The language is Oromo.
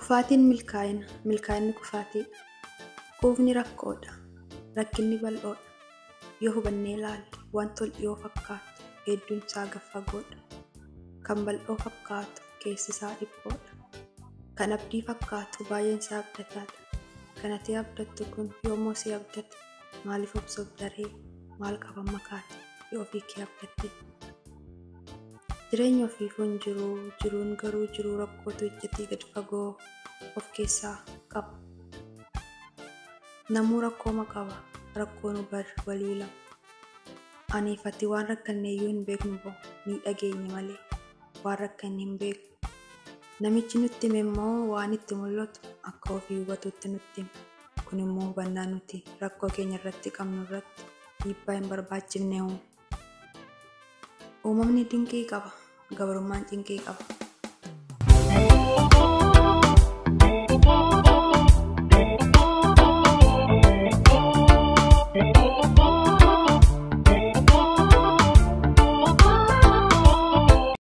Kufaatiin milkaa'ina, milkaa'inni kufaatiidha. Quufni rakkoodha, rakkinni bal'oodha. Yoo hubannee ilaalle wanti ol dhiyoo fakkaatu hedduun isaa gad fagoodha. Kan bal'oo fakkaatu keessi isaa dhiphoodha. Kan abdii fakkaatu baay'een isaa abdataadha. Kan ati abdattu kun yoommoo si abdate maaliif of sobdaree maal qaba makaate yoo ofii kee abdatte. Jireenya ofiifuu hin jiru, jiruun garuu jiruu rakkootu iccitii gad fagoo of keessaa qaba. Namuu rakkooma qaba, rakkoon bar walii lama. Aniif ati waan rakkanneeyyuu hin beeknu boo ni dhageenya malee waan rakkanne hin beeknu. Namichi nutti hime immoo waan itti mul'atu akka ofii hubatutti nutti hime. Kun immoo hubannaa nuti rakkoo keenya irratti qabnu irratti dhiibbaa hin barbaachifne uuma. Uumamni dinqii qaba, gabrummaan cinqii qaba.